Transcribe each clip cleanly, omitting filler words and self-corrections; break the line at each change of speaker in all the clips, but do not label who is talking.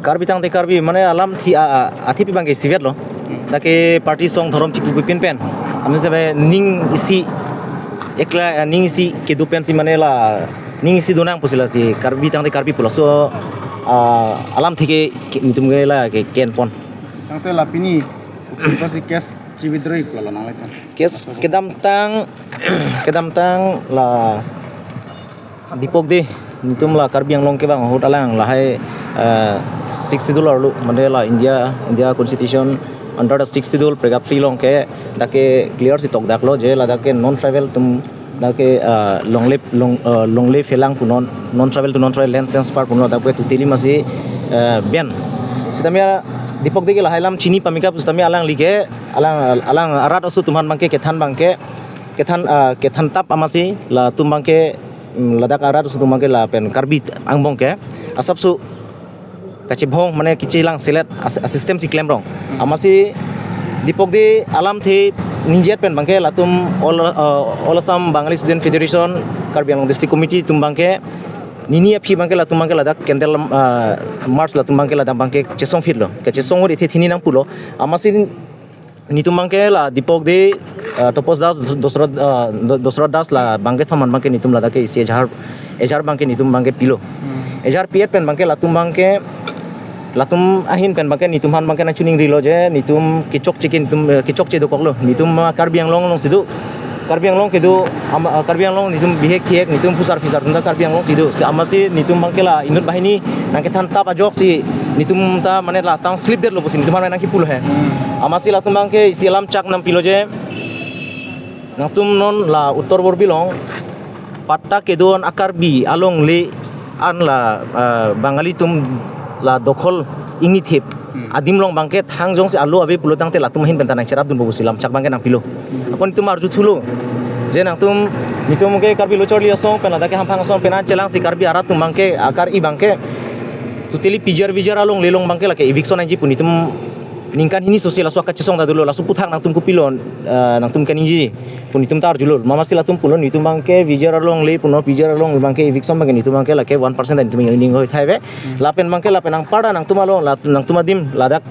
Karbi tang te Karbi mane alam thi athipi bangke sivet lo dake party song thorom chipu pen pen amne sabe ning isi ekla ning isi ke du pen si mane la ning isi donang pusila si Karbi tang te Karbi pula so alam thike nitum ge la ke ken pon
tang te la pini si kes cibidroi pula nang letan
kes kedam tang la Dipok de nitum la Karbi Anglong ke bang hot alang la hai $60 lu mane la India constitution under the $60 paragraph 3 long ke dake clear si tok dak lo je la dake non travel tum dake long live long live helang pu non travel to non travel land transfer puno dak totally masi ben sitamia Dipok de ke la hailam chini pamika pustamia alang like alang alang arat asu tumhan bangke kethan bangke kethan kethan tap amasi la tum bangke Ladakh arat asu tum bangke la pen Karbi angbong ke asap su kachi bhong mane kichi lang selet system si claim rong amasi Dipok de alam the ninjiat pen bangke latum all Assam Bangali Student Federation Karbi Anglong District Committee tum bangke nini phi bangke latum bangke Ladakh candle march latum bangke Ladakh bangke chesong fit lo ke chesong or ethe thini nang pulo amasi nitum bangke la Dipok de Topos Das Dosrat Das la bangke thaman bangke nitum Ladakh ke isi ejhar bangke nitum bangke pilo ejhar piet pen bangke latum bangke latum ahin pen bangke nitum han bangke na chuning rilo je nitum kichok chikin nitum kichok che do koklo nitum Karbi Anglong long sidu Karbi Anglong kedu Karbi Anglong nitum bihek thiek nitum fusar fisar tumta Karbi Anglong sidu si amasi nitum bangke la inut bahini nangke than tap ajok si nitum ta mane la tang slip der lo pusi nitum han nangki pul he amasi latum bangke isi alam chak nam pilo je nangtum non la uttor borbi long patta kedon akar bi along le an la Bangali tum la dokhol ingni thep adim long bangke thang jong si alu abe pulo tang te latum hin pentan cherap dun bobu silam chak bangke nang pilo apon tum arju thulo je nang tum nitum ke Karbi lochor li asong pen ladake ham phang asong penan chelang si Karbi arat tum bangke akar i bangke tuteli pijar bijar along lelong bangke lake eviction anji pun nitum ningkan hini sosial lasu akat cesong da dulu lasu puthang nang tum kupilon nang tum kaninji pun nitum tar julul mama sila tum pulon nitum bangke bijar along le puno pijar along bangke eviction bangke nitum bangke lake 1% da nitum ning hoi thaibe lapen bangke lapen ang pada nang tum along nang tum adim Ladakh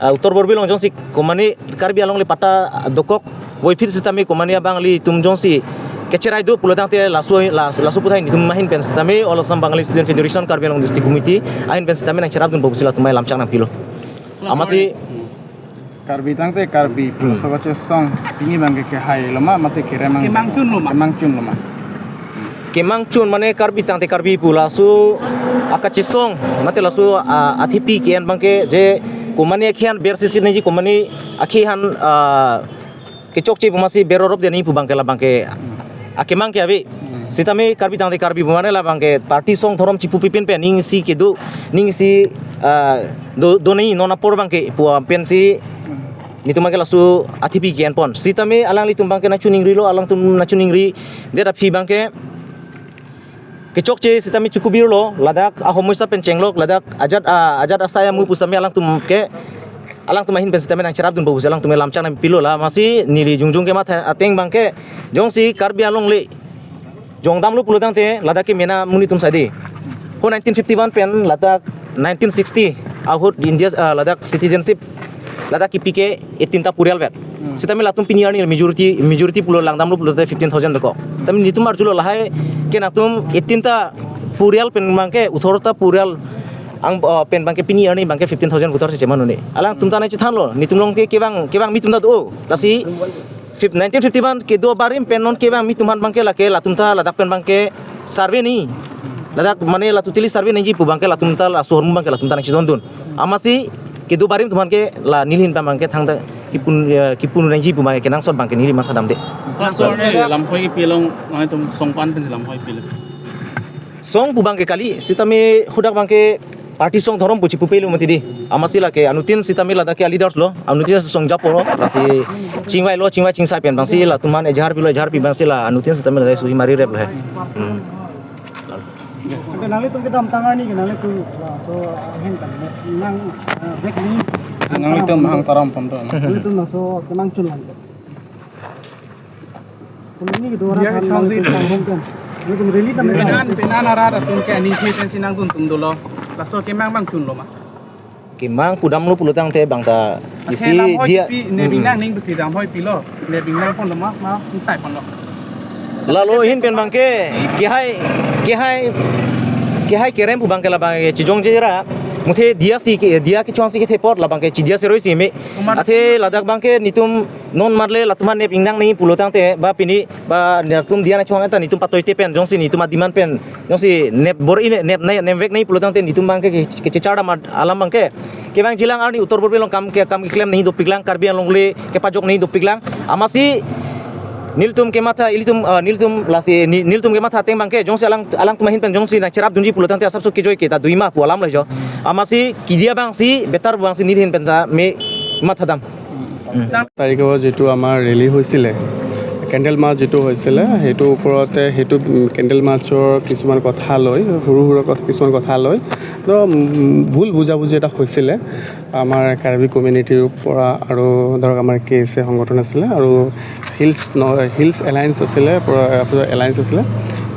uttor borbi long jong si komani Karbi along le pata dokok woi phir sistami komani bangli tum jong si kecherai do pulo tang te lasu lasu puthai nitum mahin pen sistami all Assam Bangali Student Federation Karbi Anglong District Committee ahin pen sistami nang cherap dun bobusila tumai lamchang nang pilo amasi
Karbi tang te Karbi sobache song pini bangke ke hai loma mate keremang
kemang chun loma
kemang chun loma
kemang chun mane Karbi tang te Karbi pula su akachi song mate lasu athipi kian bangke je komani akhian ber sisi neji komani akhihan ke chok che bumasi berorop de ni pu bangke la bangke akemang ke abi sitame Karbi tang te Karbi mane la bangke party song thorom chipu pipen pe ning si ke du ning si do do nei nona por bangke pua pen si nitum bangke lasu athipi kian pon sitame alang litum bangke na chuning ri lo alang tum na chuning ri de ra phi bangke kechok che sitame chukubir lo Ladakh a homoisa pen chenglok Ladakh ajat ajat asaya mu pusame alang tum ke alang tum hin pen sitame nang cherap dun bobu alang tum lamchang nang pilo la masi nili jungjung ke matha ateng bangke jong si Karbi Anglong le jongdam lo pulo tang te Ladakh ke mena muni tum sadi ho 1951 pen Ladakh 1960 ahut India Ladakh citizenship Ladakh ki PK 18 ta purial vet sitame latum piniar ni majority pulo langdam lo pulo te 15,000 deko tami nitum arjulo lahai ke natum 18 ta purial pen bangke 18 ta purial ang pen bangke piniar ni bangke 15,000 voter se cheman ne alang tum ta nai chethan lo nitum long ke kebang kebang mi tum ta do lasi 1951 ke do barim pen non kebang mi tumhan bangke lake latum ta Ladakh pen bangke survey ni Ladakh mane latutili survey ni ji pu bangke latum ta la sohormu bangke latum ta nai chidon dun amasi ke do barim tuman ke la nilhin pa bangke thang ta kipun nai ji pu bangke kenang sot bangke nili matha dam de
lam khoi ki pilong mane tum song pan pen lam khoi pil
song pu bangke kali sitame hudak bangke party song thorom puchi pupelu mati di amasi la ke anutin sitame Ladakh ke leaders lo anutin song japo lo lasi chingwai lo chingwai chingsai pen bangsi la tuman ejhar pilo ejhar pi bangsi la anutin sitame Ladakh suhi mari rep lo he
nang le tum ke dam tangani ke nang le tu la so hin kan nang bek ni
nang le tum hang taram pon do
le tum so kemang chun lang tum ni ke dora han nang tum le tum rally tam
penan penan ara tum ke ani the pen sinang tum tum do lo la so kemang bang chun lo ma
Kimang pudam lu pulutang te bangta isi dia
ne binang ning besi dam hoi pilo ne binang pon ma ma sai pon lo
lalu hin pen bangke kihai kihai kihai kerem pu bangke la bangke chijong jera muthe dia si ke dia ke chong si ke thepot la bangke chidia se roi si me athe ladak bangke nitum non marle latuma ne pingnang ni pulotang te ba pini ba tum dia na chong eta nitum patoi te pen jong si nitum diman pen jong si ne bor ine ne ne ne vek nei pulotang te nitum bangke ke chada ma alam bangke ke bang jilang ar ni uttor borbe long kam ke claim nahi do piglang karbi longle ke pajok nahi do piglang amasi niltum ke matha ilitum niltum lasi niltum ke matha teng bangke jongsi alang alang tumahin pen jongsi na cherap dunji pulotang te asap so ke joy ke ta duima pu alam lejo amasi kidia bangsi betar bangsi nilhin pen ta me matha dam
তাৰিখৰ যিটো আমাৰ rally হৈছিলে candle March যিটো হৈছিলে সেইটোৰ ওপৰতে সেইটো candle মাৰ্চৰ কিছুমান কথা লৈ সৰু সুৰা কথা কিছুমান কথা লৈ ধৰক ভুল বুজাবুজি এটা হৈছিলে আমাৰ কাৰ্বি কমিউনিটিৰ পৰা আৰু ধৰক আমাৰ কে এছ এ সংগঠন আছিলে আৰু হিলছ এলায়েন্স আছিলে এলায়েন্স আছিলে।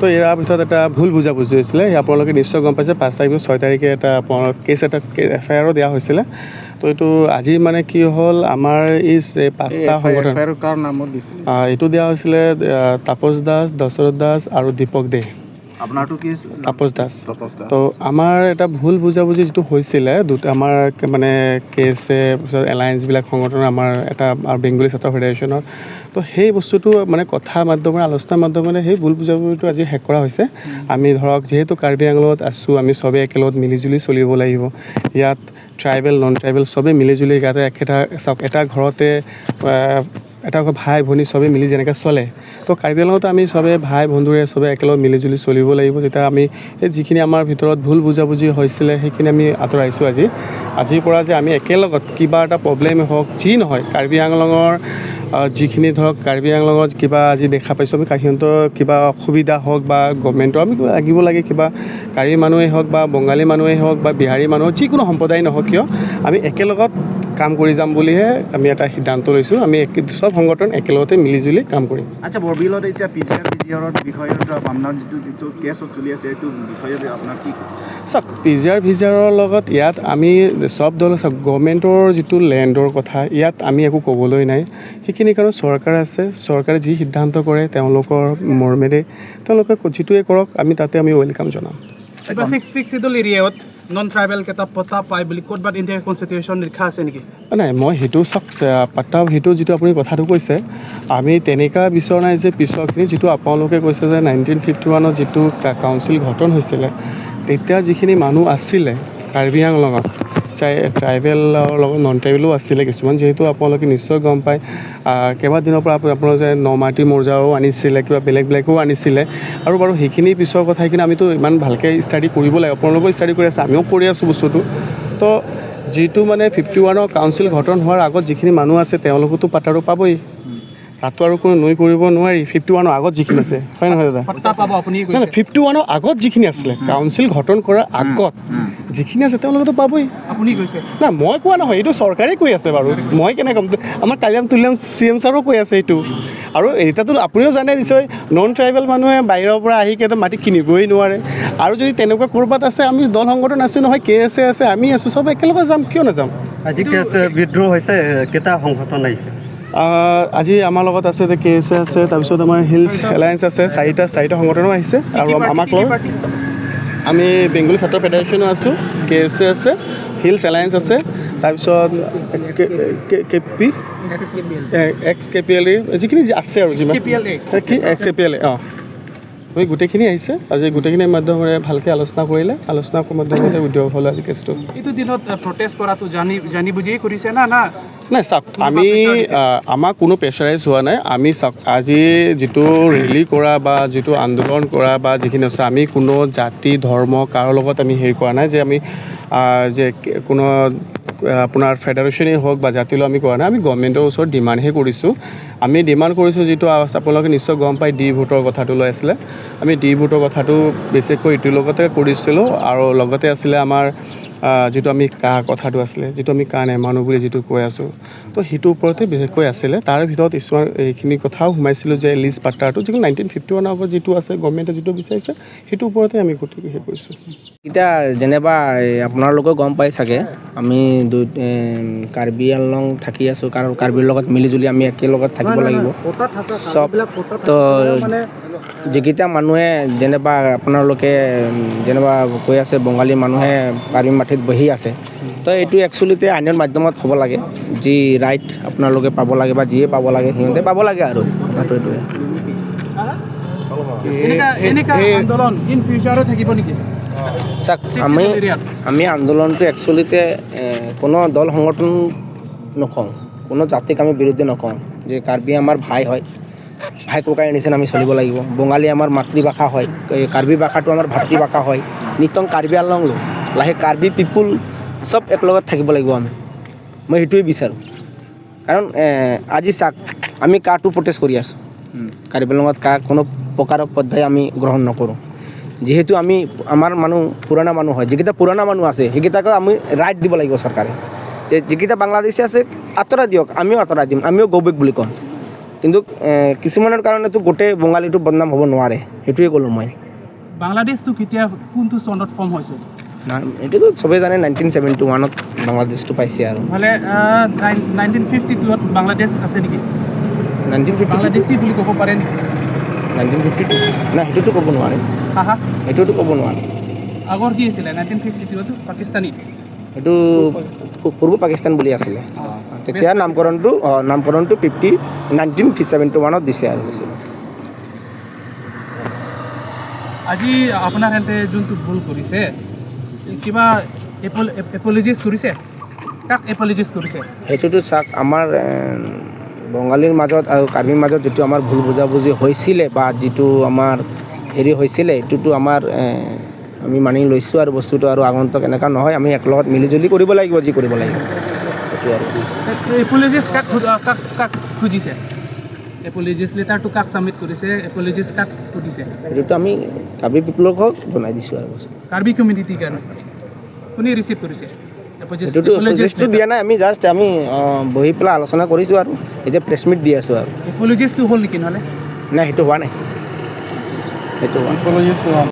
তো ইয়াৰ ভিতৰত এটা ভুল বুজাবুজি হৈছিলে, সেই আপোনালোকে নিশ্চয় গম পাইছে। 5 তাৰিখ 6 তাৰিখে এটা আপোনালোক কেছ এটা এফ আই আৰো দিয়া হৈছিলে। তো এইটো আজি মানে কি হ'ল আমাৰ এই 5টা সংগঠন এইটো দিয়া হৈছিলে তাপস দাস, দশৰথ দাস আৰু দীপক দে।
আপোনাৰটো কি?
তাপস দাস। তো আমাৰ এটা ভুল বুজাবুজি যিটো হৈছিলে দুটা আমাৰ মানে কে এছ এ পিছত এলায়েন্সবিলাক সংগঠনৰ আমাৰ এটা বেংগলী ছাত্ৰ ফেডাৰেশ্যনৰ, তো সেই বস্তুটো মানে কথা মাধ্যমেৰে আলোচনাৰ মাধ্যমেৰে সেই ভুল বুজাবুজিটো আজি শেষ কৰা হৈছে। আমি ধৰক যিহেতু কাৰ্বি আংলঙত আছোঁ, আমি চবেই একেলগত মিলিজুলি চলিব লাগিব। ইয়াত ট্ৰাইবেল নন ট্ৰাইবেল চবেই মিলিজুলি ইয়াতে একেটা চাওক এটা ঘৰতে এটা ভাই ভনী চবেই মিলি যেনেকৈ চলে, তো কাৰ্বি আংলঙত আমি চবেই ভাই বন্ধুৰে চবেই একেলগে মিলিজুলি চলিব লাগিব। তেতিয়া আমি এই যিখিনি আমাৰ ভিতৰত ভুল বুজাবুজি হৈছিলে সেইখিনি আমি আঁতৰাইছোঁ আজি। আজিৰ পৰা যে আমি একেলগত কিবা এটা প্ৰব্লেম হওক যি নহয় কাৰ্বি আংলঙৰ যিখিনি ধৰক কাৰ্বি আংলঙত কিবা আজি দেখা পাইছোঁ আমি সিহঁতৰ কিবা অসুবিধা হওক বা গভমেণ্টৰ আমি কিবা লাগিব লাগে কিবা কাৰ্বি মানুহেই হওক বা বঙালী মানুহেই হওক বা বিহাৰী মানুহ যিকোনো সম্প্ৰদায় নহওক কিয় আমি একেলগত কাম কৰি যাম বুলিহে আমি এটা সিদ্ধান্ত লৈছোঁ। আমি চব সংগঠন একেলগতে মিলিজুলি কাম কৰিম।
আচ্ছা, বৰবিলত এতিয়া P G R P G আৰৰ বিষয়ত আপোনাৰ যিটো কেছত চলি আছে এইটো বিষয়ত আপোনাৰ কি?
চাওক, P G R V G আৰৰ লগত ইয়াত আমি চব দল চাওক গভমেণ্টৰ যিটো লেণ্ডৰ কথা ইয়াত আমি একো ক'বলৈ নাই। সেইখিনি কাৰণ চৰকাৰ আছে, চৰকাৰে যি সিদ্ধান্ত কৰে তেওঁলোকৰ মৰ্মেৰে তেওঁলোকে যিটোৱে কৰক আমি তাতে আমি welcome জনাম।
ছিক্স চিডুল এৰিয়াত নন ট্ৰাইবেল কেইটা পট্টা পায় বুলি ক'ৰবাত ইণ্ডিয়াৰ কনষ্টিটিউশ্যন লিখা আছে নেকি?
নাই, মই সেইটো চাওক পাট্টা সেইটো যিটো আপুনি কথাটো কৈছে আমি তেনেকুৱা বিচৰা নাই যে পিছৰখিনি যিটো আপোনালোকে কৈছে যে 1951ত যিটো কাউন্সিল গঠন হৈছিলে তেতিয়া যিখিনি মানুহ আছিলে কাৰ্বি আংলঙত ট্ৰাইবেলৰ লগত নন ট্ৰাইবেলো আছিলে কিছুমান, যিহেতু আপোনালোকে নিশ্চয় গম পায় কেইবাদিনৰ পৰা আপোনালোকে নমাটি মৰ্জাও আনিছিলে, কিবা বেলেগ বেলেগো আনিছিলে। আৰু বাৰু সেইখিনি পিছৰ কথা, সেইখিনি আমিতো ইমান ভালকৈ ষ্টাডি কৰিব লাগে, আপোনালোকেও ষ্টাডি কৰি আছে, আমিও কৰি আছোঁ বস্তুটো। তো যিটো মানে 51ৰ কাউন্সিল গঠন হোৱাৰ আগত যিখিনি মানুহ আছে তেওঁলোকতো পাট্টাটো পাবই, তাতো আৰু কোনো নুই কৰিব নোৱাৰি। 51ৰ আগত যিখিনি আছে, হয় নহয় দাদা? নাই, 51ৰ আগত যিখিনি আছিলে কাউন্সিল গঠন কৰাৰ আগত যিখিনি আছে তেওঁলোকেতো পাবই।
আপুনি কৈছে?
নাই, মই কোৱা নহয়, এইটো চৰকাৰে কৈ আছে। বাৰু মই কেনেকৈ ক'ম, আমাৰ কালিৰাম তুলিৰাম চি এম ছাৰো কৈ আছে এইটো। আৰু এতিয়াতো আপুনিও জানে নিশ্চয় নন ট্ৰাইবেল মানুহে বাহিৰৰ পৰা আহি কেইটা মাটি কিনিবই নোৱাৰে। আৰু যদি তেনেকুৱা ক'ৰবাত আছে, আমি দল সংগঠন আছোঁ নহয়, কে এছ এ আছে, আমি আছোঁ, চব একেলগে যাম, কিয় নাযাম?
আজি কেছ বিদ্ৰোহ হৈছে, কেইটা সংগঠন আহিছে?
আজি আমাৰ লগত আছে কে এছ এ আছে, তাৰপিছত আমাৰ হিলছ এলায়েন্স আছে, চাৰিটা সংগঠনো আহিছে। আৰু আমাক লগত আমি বেংগলী ছাত্ৰ ফেডাৰেশ্যনো আছোঁ, কে এছ এ আছে, হিলছ এলায়েন্স আছে, তাৰপিছত K P X K P L E যিখিনি আছে আৰু যিমান কি এক্স কে পি এল এ, অঁ, আমি গোটেইখিনি আহিছে। আজি গোটেইখিনিৰ মাধ্যমেৰে ভালকৈ আলোচনা কৰিলে, আলোচনাৰ মাধ্যমতে উদ্যোগ হ'ল আজি কেছটো।
এইটো দিনত প্ৰটেষ্ট কৰাটো জানি বুজিয়ে কৰিছে না? না
নাই, চাওক, আমি আমাক কোনো প্ৰেছাৰাইজ হোৱা নাই। আমি চাওক আজি যিটো ৰেলী কৰা বা যিটো আন্দোলন কৰা বা যিখিনি আছে, আমি কোনো জাতি ধৰ্ম কাৰো লগত আমি হেৰি কৰা নাই যে আমি যে কোনো আপোনাৰ ফেডাৰেশ্যনেই হওক বা জাতিলৈ আমি কৰা নাই। আমি গভৰ্ণমেণ্টৰ ওচৰত ডিমাণ্ডহে কৰিছোঁ। আমি ডিমাণ্ড কৰিছোঁ যিটো আপোনালোকে নিশ্চয় গম পায়, ডি ভোটৰ কথাটো লৈ আছিলে। আমি ডি ভোটৰ কথাটো বিশেষকৈ ইটোৰ লগতে কৰিছিলোঁ আৰু লগতে আছিলে আমাৰ যিটো আমি কা কথাটো আছিলে, যিটো আমি কা নেমানো বুলি যিটো কৈ আছোঁ, তো সেইটোৰ ওপৰতে বিশেষকৈ আছিলে। তাৰ ভিতৰত কিছুমান এইখিনি কথাও সোমাইছিলোঁ যে লিজ পাট্টাটো যিটো 1951 আগত যিটো আছে, গভৰ্ণমেণ্টে যিটো বিচাৰিছে, সেইটোৰ ওপৰতে আমি গোটেই হেৰি কৰিছোঁ।
এতিয়া যেনিবা এই আপোনালোকেও গম পাই চাগে, আমি দুই কাৰ্বি আংলং থাকি আছোঁ। কাৰণ কাৰ্বিৰ লগত মিলিজুলি আমি একেলগত থাকিব লাগিব চব। তো যিকেইটা মানুহে যেনিবা আপোনালোকে যেনিবা কৈ আছে বঙালী মানুহে কাৰ্বি মাটিত বহি আছে, তো এইটো একচুৱেলিতে আইনৰ মাধ্যমত হ'ব লাগে। যি ৰাইট আপোনালোকে পাব লাগে বা যিয়ে পাব লাগে সিহঁতে পাব লাগে আৰু কথাটো এইটোৱে।
এনেকা আন্দোলন ইন ফিউচাৰো থাকিব নেকি?
চাওক, আমি আন্দোলনটো একচুৱেলিতে কোনো দল সংগঠন নকওঁ, কোনো জাতিক আমি বিৰুদ্ধে নকওঁ যে কাৰ্বি আমাৰ ভাই হয়, ভাই ককাইৰ নিচিনা আমি চলিব লাগিব। বঙালী আমাৰ মাতৃভাষা হয়, এই কাৰ্বি ভাষাটো আমাৰ ভাতৃভাষা হয়। নিতং কাৰ্বি আংলং লাহে কাৰ্বি পিপুল চব একেলগত থাকিব লাগিব আমি, মই সেইটোৱে বিচাৰোঁ। কাৰণ আজি চাওক, আমি কাটো প্ৰটেষ্ট কৰি আছোঁ কাৰ্বি আংলঙত, কা কোনো প্ৰকাৰৰ পদ্ধতি আমি গ্ৰহণ নকৰোঁ। যিহেতু আমি আমাৰ মানুহ পুৰণা মানুহ হয়, যিকেইটা পুৰণা মানুহ আছে সেইকেইটাকো আমি ৰাইট দিব লাগিব চৰকাৰে, যে যিকেইটা বাংলাদেশী আছে আঁতৰাই দিয়ক, আমিও আঁতৰাই দিম, আমিও গ'বেক বুলি ক'ম। কিন্তু কিছুমানৰ কাৰণেতো গোটেই বঙালীটো বদনাম হ'ব নোৱাৰে, সেইটোৱে ক'লোঁ মই।
বাংলাদেশটো কেতিয়া, কোনটো চনত ফৰ্ম হৈছে?
এইটোতো চবেই জানে, 1971ত বাংলাদেশটো পাইছে আৰু।
নহ'লে 1952ত বাংলাদেশ আছে নেকি?
1950।
বাংলাদেশী বুলি ক'ব পাৰে নেকি?
1952 নাই, সেইটোতো ক'ব নোৱাৰে।
হা হা।
সেইটোতো ক'ব নোৱাৰে।
আগৰ কি আছিলে 1952ত? পাকিস্তানী।
সেইটো পূৰ্ব পাকিস্তান বুলি আছিলে তেতিয়া। নামকৰণটো 1971ত দিছে আৰু বস্তুটো।
আজি আপোনাৰ হেঁতে যোনটো ভুল কৰিছে, কিবা এপলজিজ কৰিছে? কাক এপলজিজ কৰিছে?
সেইটোতো চাওক, আমাৰ বঙালীৰ মাজত আৰু কাৰ্বিৰ মাজত যিটো আমাৰ ভুল বুজাবুজি হৈছিলে বা যিটো আমাৰ হেৰি হৈছিলে, এইটোতো আমাৰ আমি মানি লৈছোঁ আৰু বস্তুটো আৰু আগন্তুক এনেকুৱা নহয়, আমি একেলগত মিলিজুলি কৰিব লাগিব যি কৰিব লাগিব, সেইটো আৰু।
এপলজিজ কাক খুজিছে? এপলজিজ লেটাৰটো কাক ছাবমিট কৰিছে? এপলজিজ কাক সুধিছে?
সেইটোতো আমি কাৰ্বি পিপুলক জনাই দিছোঁ আৰু বস্তু।
কাৰ্বি কমিউনিটিৰ কাৰণে কোনে ৰিচিভ কৰিছে?
সেইটোতো এপলজিজটো দিয়া নাই, আমি জাষ্ট আমি বহি পেলাই আলোচনা কৰিছোঁ আৰু এতিয়া প্ৰেছ মিট দি আছোঁ আৰু।
এপলজিজটো হ'ল নেকি নহ'লে?
নাই, সেইটো হোৱা নাই, সেইটো হোৱা নাই।